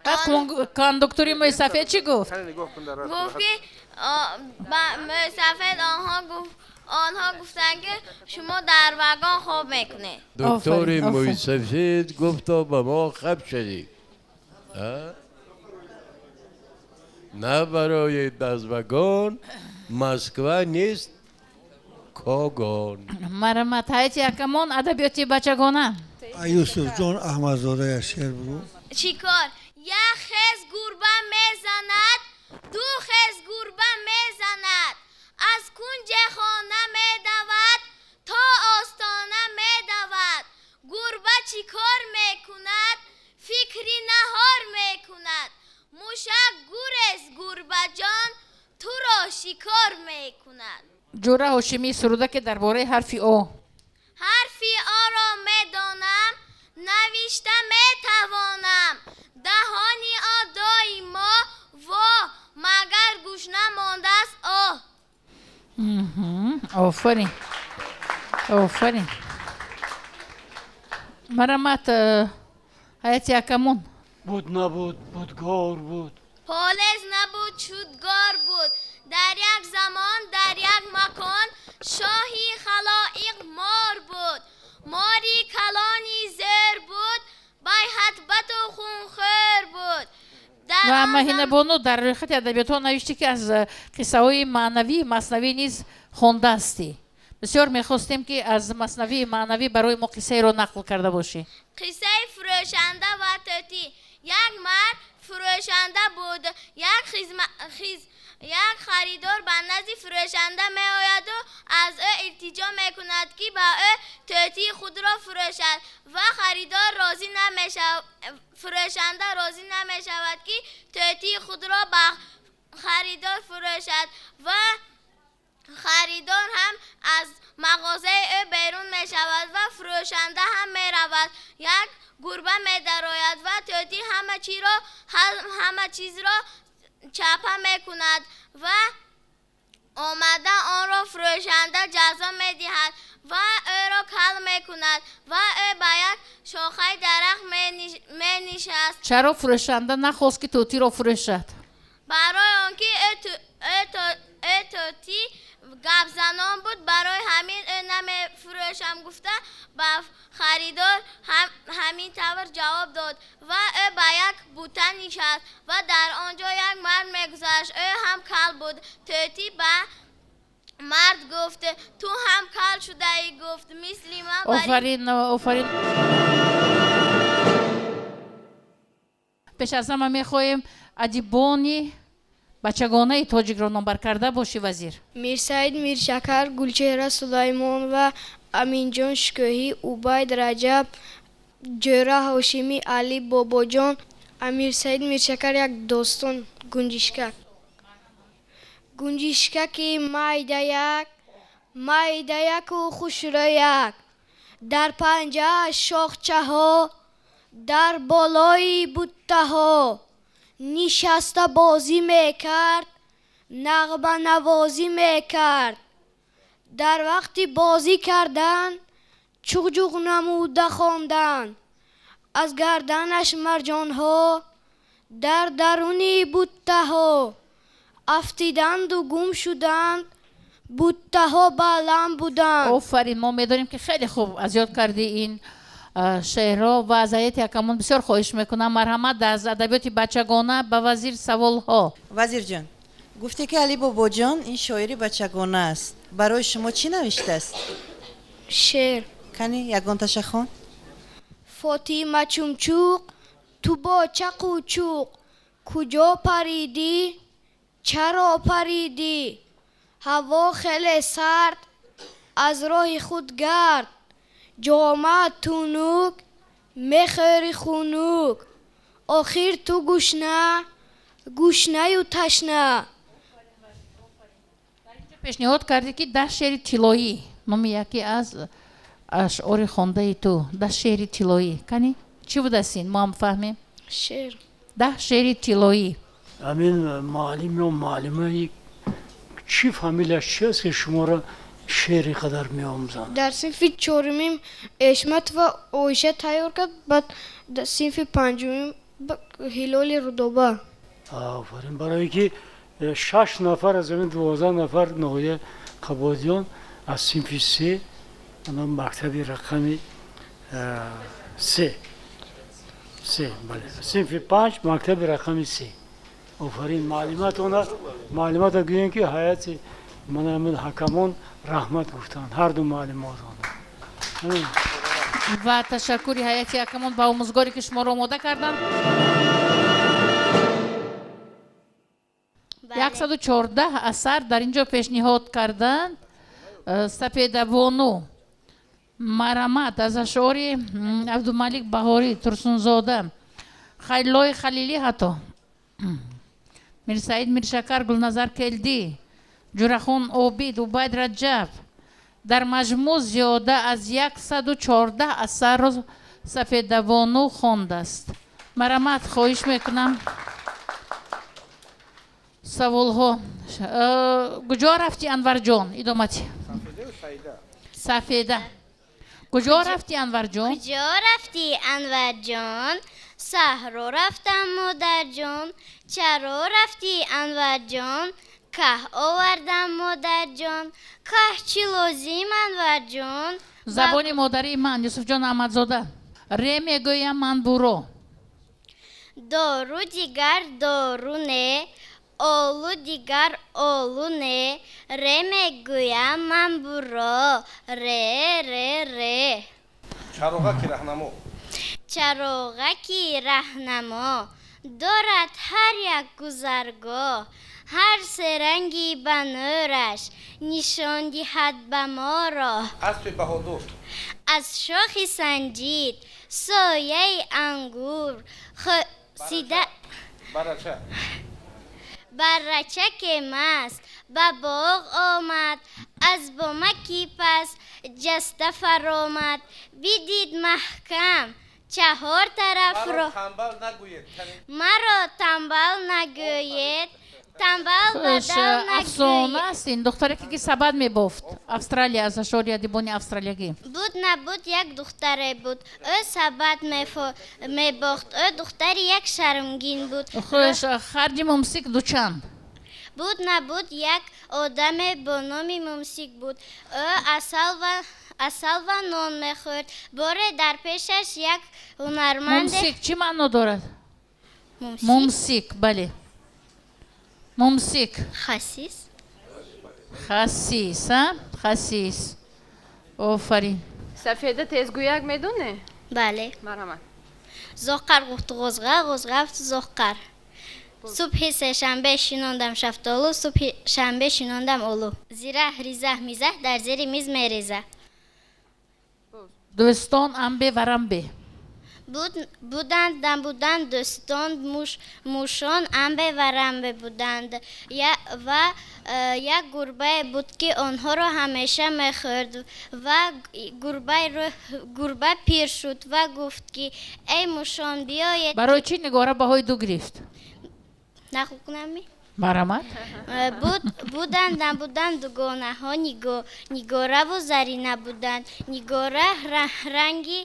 баъд кондуктори мӯйсафед чӣ гуфт? Гуфт, ки мӯйсафед онҳо гуфтанд, ки шумо дар вагон хоб мекунед. Доктори мӯйсафед гуфто ба мо хаб шудӣ. На барои аз вагон, Москва нест когон. Марҳамат, ҳайати ҳакамон, адабиёти бачагона. Юсуфҷон Аҳмадзода як шеър бигӯ. Чӣ кор? Як хез гурба мезанад, ду хез гурба мезанад, аз кунҷи хона медавад, то остона медавад. Гурба чӣ кор мекунад? Фикри наҳор мекунад. Мушак гурез, гурбаҷон, туро шикор мекунад. Ҷӯра Ҳошимӣ, суруда ки дар бораи ҳарфи О. Ҳарфи Оро медонам, навишта метавонам. Даҳони О доимо во, магар гушна мондааст О. Офарин, офарин. Марҳамат, ҳайати ҳакамон. Буд набуд, будгор буд. Полез набуд, шудгор буд. Дар як замон, дар як макон, шоҳи халоиқ мор буд. Мори калони зер буд, байҳатбату хунхӯр буд. Ва Маҳинабону, дар рӯйхати адабиётҳо навиштӣ, ки аз қиссаҳои маънавии маснавӣ низ хондаастӣ. Бисёр мехостем, ки аз маснавии маънавӣ барои мо қиссаеро нақл карда бошӣ. Қиссаи фурӯшанда ва тӯтӣ. Як мард фурӯшанда буд. Як харидор ба назди фурӯшанда меояду аз ӯ илтиҷо мекунад, ки ба ӯ тӯтии худро фурӯшад, ва харидор розӣ намешавад. Фурӯшанда розӣ намешавад, ки тӯтии худро ба харидор фурӯшад, ва харидор ҳам аз мағозаи ӯ берун мешавад ва фурӯшанда ҳам меравад. Як гурба медарояд ва тӯтӣ ҳама чизро чапа мекунад ва омада онро фурӯшанда ҷазо медиҳад ва ӯро кал мекунад ва ӯ ба як шохаи дарахт менишаст. Чаро фурӯшанда нахост, ки тӯтиро фурӯшад? Барои он ки ӯ тӯтӣ гапзанон буд, барои ҳамин ӯ намефурӯшам гуфта ба харидор ҳамин тавр ҷавоб дод ва ӯ ба як бута нишаст ва дар он ҷо як мард мегузашт. Ӯ ҳам кал буд. Тӯтӣ ба мард гуфт: ту ҳам кал шудаӣ? Гуфт: мисли ман. Офарин, офарин. Пеш аз ҳама мехоҳем адибони бачагонаи тоҷикро номбар карда бошӣ, вазир. Мирсаид Миршакар, Гулчеҳра Сулаймонова, Аминҷон Шукӯҳӣ, Убайд Раҷаб, Ҷӯра Ҳошимӣ, Али Бобоҷон. Амирсаид Миршакар як достон. Гунҷишкак. Гунҷишкаки майдаяк, майдаяку хушрӯяк, дар панҷааш шохчаҳо, дар болои буттаҳо нишаста бозӣ мекард, нағманавозӣ мекард. Дар вақти бозӣ кардан Чуғ-ҷуғ намуда хонданд, аз гарданаш марҷонҳо дар даруни буттаҳо афтиданду гум шуданд, буттаҳо баланд буданд. Офарин, мо медонем ки хеле хуб аз ёд кардӣ ин шеърро ва аз ҳайати ҳакамон бисёр хоҳиш мекунам, марҳамат, аз адабиёти бачагона ба вазир саволҳо. Вазирҷон, гуфте ки Али Бобоҷон ин шоири бачагона аст. Барои шумо чӣ навиштааст? Шеър. Кани ягонташа хон. Фотима Чумчуқ, ту бо чақу чуқ куҷо паридӣ, чаро паридӣ? Ҳаво хеле сард, аз роҳи худ гард, ҷома тунук, мехӯри хунук, охир ту гушна, гушнаю ташна. Пешниҳод кардӣ ки 10 шеъри тиллоӣ, номи яке аз ашъори хондаи ту, 10 шеъри тиллоӣ. Кани чӣ будааст ин? Мо ҳам фаҳмем. Шеър. 10 шеъри тиллоӣ. Ҳамин муаллим ё муаллимаи чӣ фамилияш чи аст ки шуморо шеъри қадар меомӯзанд? Дар синфи чорумим Эшматова Оиша тайёр кард, баъд синфи панҷумим Ҳилоли Рудоба. Офарин, барое ки 6 нафар аз ҳамин 12 нафар ноҳия Қабодиён аз синфи 3 мактаби рақами 3, бале, синфи 5 мактаби рақами 3. Офарин, муаллимата гӯем ки ҳайати ман ҳамин ҳакамон раҳмат гуфтанд, ҳар ду муаллимотон. Ва ташаккури ҳайати ҳакамон ба омӯзгоре ки шуморо омода карданд. 114 асар дар ин ҷо пешниҳод карданд. Сапедабону, марҳамат, аз ашъори Абдумалик Баҳорӣ, Турсунзода, Хайлои Халилӣ, ҳатто Мирсаид Миршакар, Гулназар Келдӣ, Ҷурахон Обид, Убайд Раҷаб. Дар маҷмӯъ зиёда аз 114 асарро Сафедабону хондааст. Марҳамат, хоҳиш мекунам. Саволҳо. Куҷо рафтӣ, Анварҷон? Идомати. Сафеда. Куҷо рафтӣ, Анварҷон? Куҷо рафтӣ, Анварҷон? Саҳро рафтам, модарҷон. Чаро рафтӣ, Анварҷон? Каҳ овардам, модарҷон. Каҳ чӣ лозим, Анварҷон? Забони модарии ман, Юсуфҷон Аҳмадзода. Ре мегӯям ман буро. Дору дигар дору не, олу дигар олу не, ре мегӯям ман буро, ре, ре, ре. Чароғаки раҳнамо. Чароғаки раҳнамо дорад ҳар як гузаргоҳ, ҳар се ранги ба нураш нишон диҳад ба мо роҳ. Аспи баҳодур. Аз шохи санҷид, сояи ангур, хӯсида баррачаке маст ба боғ омад, аз бомаки пас ҷаста фаромад, бидид маҳкам чаҳор тарафро. Маро тамбал нагӯед, тамбал бадал нагӯед. Афсона аст ин духтаре ки сабад мебофт. Австралия, аз ашъори адибони австралиягӣ. Буд набуд як духтаре буд, ӯ сабад мебохт, ӯ духтари як шармгин буд. Хуш, харҷи мумсик дучанд. Буд набуд як одаме бо номи Мумсик буд. Ӯ асал ва нон мехӯрд. Боре дар пешаш як ҳунарманде. Мумсик чӣ маъно дорад? Мумсик, бале. Мумсик. Хасис. Хасис, а? Хасис. Офарин. Сафеда тезгӯяк медонӣ? Бале. Марҳамат. Зоққар гуфт ғозға, ғозға гуфт зоққар. Субҳи сешанбе шинондам шафтолу, субҳи шанбе шинондам олу. Зираҳ, ризаҳ, мизаҳ дар зери миз мереза. Дӯстон амбе варамбе. Буданд, набуданд дӯстон, мушон амбе варамбе буданд. Ва як гурбае буд, ки онҳоро ҳамеша мехӯрд. Ва гурба пир шуд ва гуфт, ки эй мушон, биёед. Барои чӣ Нигора баҳои 2 гирифт? Нақл кунам? Марҳамат. Буд, буданд, набуданд дугонаҳо, Нигораву Зарина буданд. Нигора ранги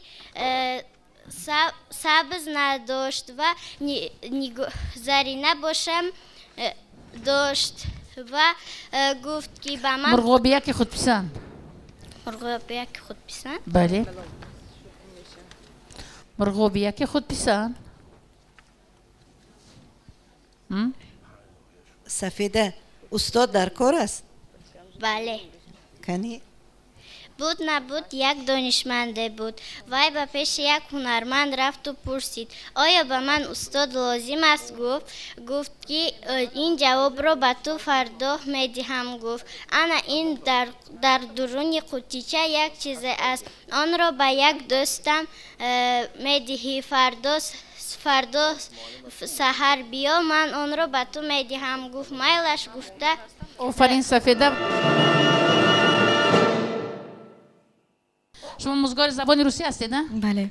сабз надошт ва Зарина бошам дошт ва гуфт, ки ба ман Мурғобияки худписанд. Мурғобияки худписанд? Бале, мурғобияки худписанд. Сафеда, устод дар кор аст? Бале. Кани. Буд, набуд, як донишманде буд. Вай ба пеши як ҳунарманд рафту пурсид: «Оё ба ман устод лозим аст?» Гуфт, ки ин ҷавобро ба ту фардо медиҳам. Гуфт: «Ана ин дар дуруни қуттича як чизе аст, онро ба як дӯстам медиҳӣ. Фардо саҳар биё, ман онро ба ту медиҳам». Гуфт: «Майлаш», гуфта. Офарин, Сафеда. Шумо омӯзгори забони русӣ ҳастед, на? Бале.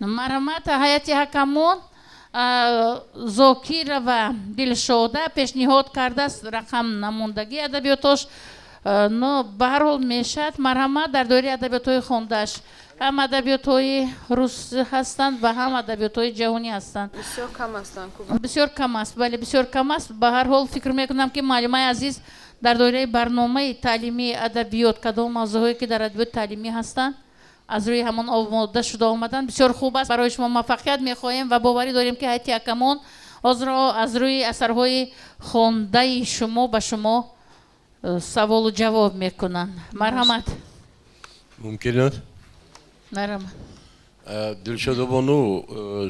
Марҳамат, ҳайати ҳакамон. Зокирова Дилшода пешниҳод кардааст рақам намондагӣ адабиётош, но ба ҳар ҳол мешавад. Марҳамат, дар доираи адабиётҳои хондааш ҳам адабиётҳои рус ҳастанд ва ҳам адабиётҳои ҷаҳонӣ ҳастанд. Бисёр кам ҳастанд. Бисёр кам аст, бале, бисёр кам аст. Ба ҳар ҳол, фикр мекунам, ки муаллимаи азиз дар доираи барномаи таълимии адабиёт кадом мавзӯъҳое ки дар адабиёти таълимӣ ҳастанд, аз рӯи ҳамон омода шуда омадан бисёр хуб аст. Барои шумо муваффақият мехоҳем ва боварӣ дорем, ки ҳайати ҳакамон ҳозиро аз рӯи асарҳои хондаи шумо ба шумо саволу ҷавоб мекунанд. Марҳамат. Мумкин аст? Марҳамат. Дилшодобону,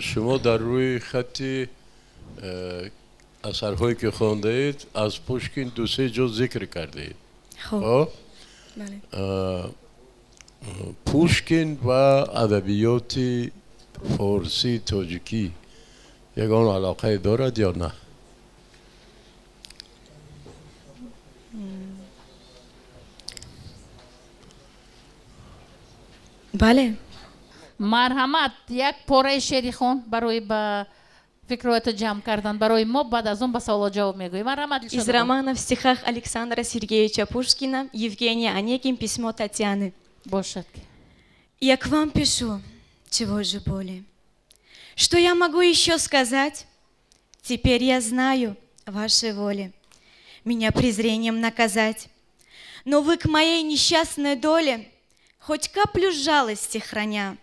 шумо дар рӯи хати асарҳое ки хондаед, аз Пушкин ду-се ҷо зикр кардаед. Хуб. Пушкин ва адабиёти форсии тоҷикӣ ягон алоқае дорад ё на? Бале. Марҳамат, як пораи шеъри хон барои ба фикрҳоята ҷамъ кардан барои мо, баъд аз он ба саволо ҷавоб мегӯем. Марҳамат. Из романа в стихах Александра Сергеевича Пушкина «Евгений Онегин. Письмо Татьяны». Бошад. Я к вам пишу, чего же более? Что я могу еще сказать? Теперь я знаю вашей воли меня презрением наказать. Но вы к моей несчастной доле, хоть каплю жалости храня,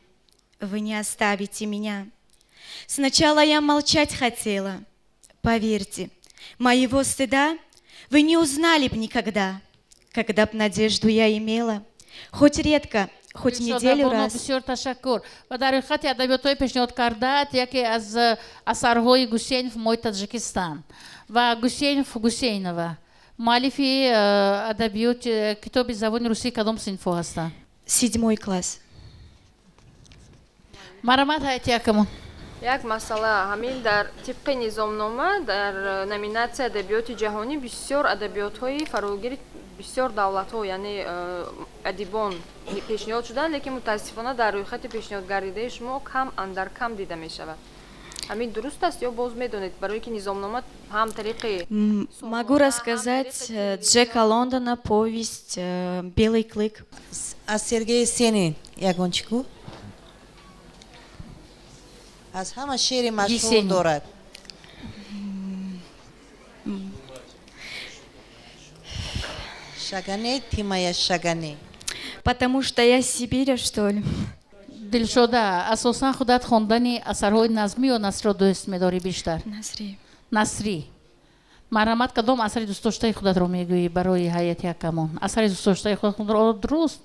вы не оставите меня. Сначала я молчать хотела. Поверьте, моего стыда вы не узнали б никогда, когда б надежду я имела. Хоть редко, хоть неделю раз. Бисёр ташаккур. Ва дар рӯйхати адабиётҳои пешниҳод кардаат яке аз асарҳои Гусейнов «Мой Таджикистан». Ва Гусейнов, Гусейнова, муаллифи адабиёт китоби забони русии кадом синфҳо ҳастанд? Седьмой класс. Марҳамат, ҳайати ҳакамон. Як масъала: ҳамин дар тибқи низомнома дар номинатсияи адабиёти ҷаҳонӣ бисёр адабиётҳои фарогири бисёр давлатҳо, яъне адибон пешниҳод шуданд, лекин мутаассифона дар рӯйхати пешниҳодгардидаи шумо кам андар кам дида мешавад. Ҳамин дуруст аст ё боз медонед, барое ки низомнома ҳам тариқи Могу рассказать Джека Лондона повесть «Белый клык». Аз Сергей Есенин ягон чӣ ку? Аз ҳама шеъри машҳур дорад. Шагане, ты моя шагане. Потому что я с Сибири, что ли? Дилшода, асосан худат хондани асарҳои назмӣ ё насрро дӯст медорӣ бештар? Насрӣ. Насрӣ. Марҳамат, кадом асари дӯстдоштаи худатро мегӯӣ барои ҳайати ҳакамон? Асари дӯстдоштаи худатро дуруст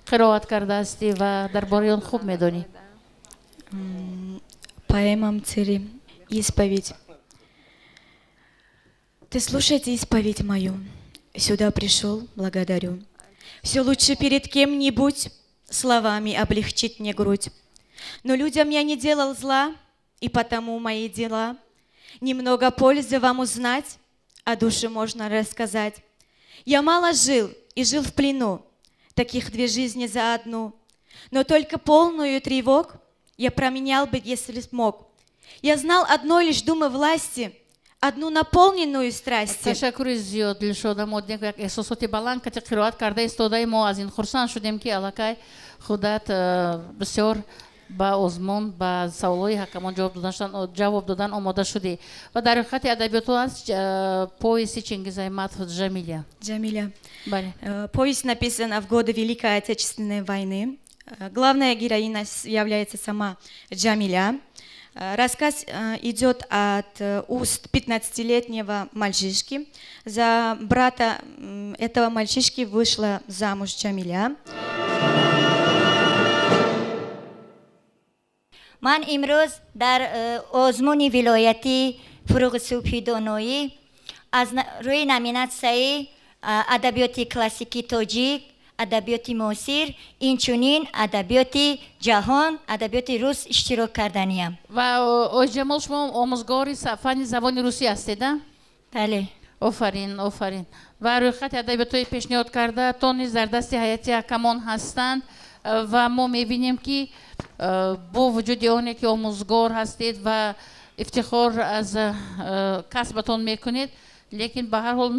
қироат кардаастӣ ва дар бораи он хуб медонӣ. Поэма Мцыри «Исповедь». Ты слушайте исповедь мою. Сюда пришел, благодарю. Все лучше перед кем-нибудь словами облегчить мне грудь. Но людям я не делал зла, и потому мои дела. Немного пользы вам узнать, о душе можно рассказать. Я мало жил и жил в плену, таких две жизни за одну. Но только полную тревог я променял бы, если смог. Я знал одной лишь думы власти, Одну наполненную страсти. Ташаккури зиёд, Дилшода. Мо дидем, як эҳсосоти баланд кати қироат карда истодаи. Мо аз ин хурсанд шудем, ки аллакай худат бисёр ба озмун, ба саволҳои ҳакамон ҷавоб додан омода шудӣ. Ва дар рӯйхати адабиётҳо аст повести Чингиза Айтматов «Джамиля». Джамиля. Бале. Повесть написана в годы Великой Отечественной войны. Главная героиня является сама Джамиля. Рассказ идет от уст 15-летнего мальчишки. За брата этого мальчишки вышла замуж Джамиля. Ман имрӯз дар озмуни вилоятии «Фуруғи субҳи доноӣ» аз рӯи номинатсияи адабиёти классикии тоҷик, адабиёти муосир, инчунин адабиёти ҷаҳон, адабиёти рус иштирок карданиям. Ва Оҷамол, шумо омӯзгори фанни забони русӣ ҳастед, а? Бале. Офарин, офарин. Ва рӯйхати адабиётҳои пешниҳод кардаатон низ дар дасти ҳайати ҳакамон ҳастанд. Ва мо мебинем, ки бо вуҷуди оне ки омӯзгор ҳастед ва ифтихор аз касбатон мекунед, лекин ба ҳар ҳол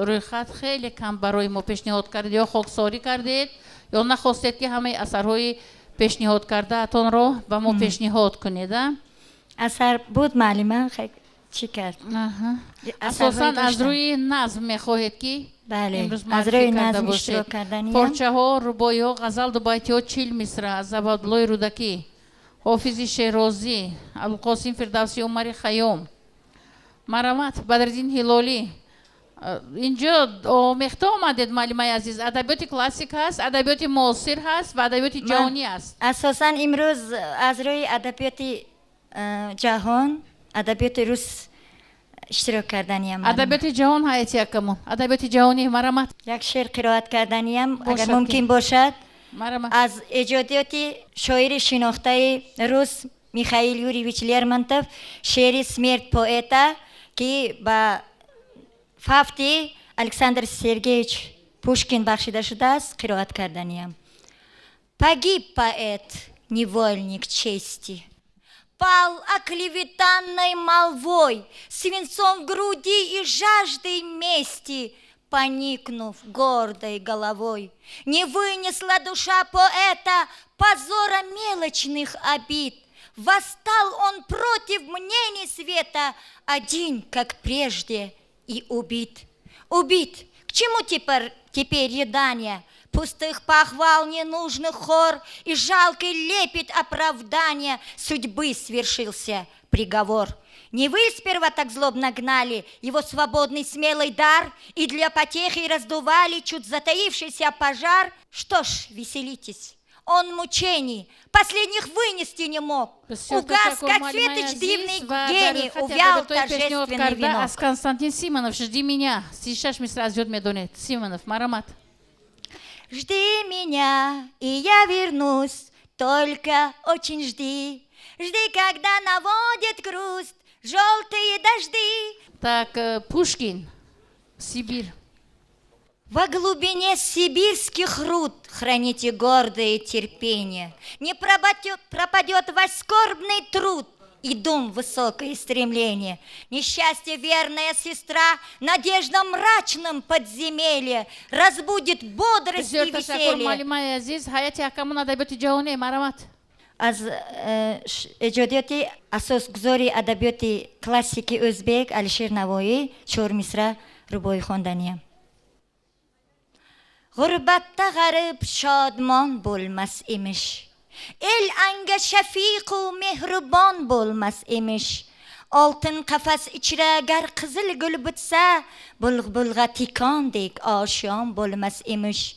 рӯйхат хеле кам барои мо пешниҳод кардед. Ё хоксорӣ кардед, ё нахостед, ки ҳамаи асарҳои пешниҳод кардаатонро ба мо пешниҳод кунед, а? Асар буд, муаллима, чӣ кард? Асосан аз рӯи назм мехоҳед, ки бале, имрӯз аз рӯи муаррифӣ карда назм бошед. иштирок карданиям. Порчаҳо, рубоиҳо, ғазал, дубайтиҳо, 40 мисра аз Абдуллои Рӯдакӣ, Ҳофизи Шерозӣ, Абулқосим Фирдавсӣ, Умари Хайём. Марамат, Бадриддин Ҳилолӣ. Инҷо омехта омадед, муаллимаи азиз. Адабиёти классик ҳаст, адабиёти муосир ҳаст ва адабиёти ҷаҳонӣ аст. Асосан имрӯз аз рӯи адабиёти ҷаҳон, адабиёти рус иштирок карданиям. Адабиёти ҷаҳон, ҳайати ҳакамон, адабиёти ҷаҳонӣ, марамат. Як шеър қироат карданиям, агар Бошад, мумкин ки. бошад. Марамат. Аз эҷодиёти шоири шинохтаи рус Михаил Юрьевич Лермонтов шеъри «Смерть поэта», ки ба фавти Александр Сергеевич Пушкин бахшида шудааст, қироат карданиям. Погиб поэт, невольник чести, пал оклеветанной молвой, свинцом в груди и жаждой мести, поникнув гордой головой. Не вынесла душа поэта позора мелочных обид. Восстал он против мнений света, один, как прежде, и убит. Убит. К чему теперь рыдания? Пустых похвал ненужных хор и жалкий лепет оправдания. Судьбы свершился приговор. Не вы сперва так злобно гнали его свободный смелый дар и для потехи раздували чуть затаившийся пожар? Что ж, веселитесь, он мучений последних вынести не мог. Угас, как светоч дивный гений, увял торжественный венок. Аз Константин Симонов «Жди меня», 36 мисра аз ёд медонед. Симонов, марамат. Жди меня, и я вернусь, только очень жди. Жди, когда наводит грусть желтые дожди. Так, Пушкин, Сибирь. Во глубине сибирских руд храните гордое терпение. Не пропадет ваш скорбный труд и дум высокое стремление. Несчастье верная сестра, надежда мрачном подземелье разбудит бодрость и Бисёр ташаккур, веселье. муаллимаи азиз. Ҳайати ҳакамон, адабиёти ҷаҳонӣ, марамат. Аз эҷодиёти асосгузори адабиёти классики ӯзбек Алишер Навоӣ чор мисра рубоӣ хонданиям. Ғурбатда ғариб шодмон bo'lmas emish, el anga shafiqu mehribon bo'lmas emish. Oltin qafas ichra gar qizil gul bitsa, bulbulg'a tikondek oshiyon bo'lmas emish.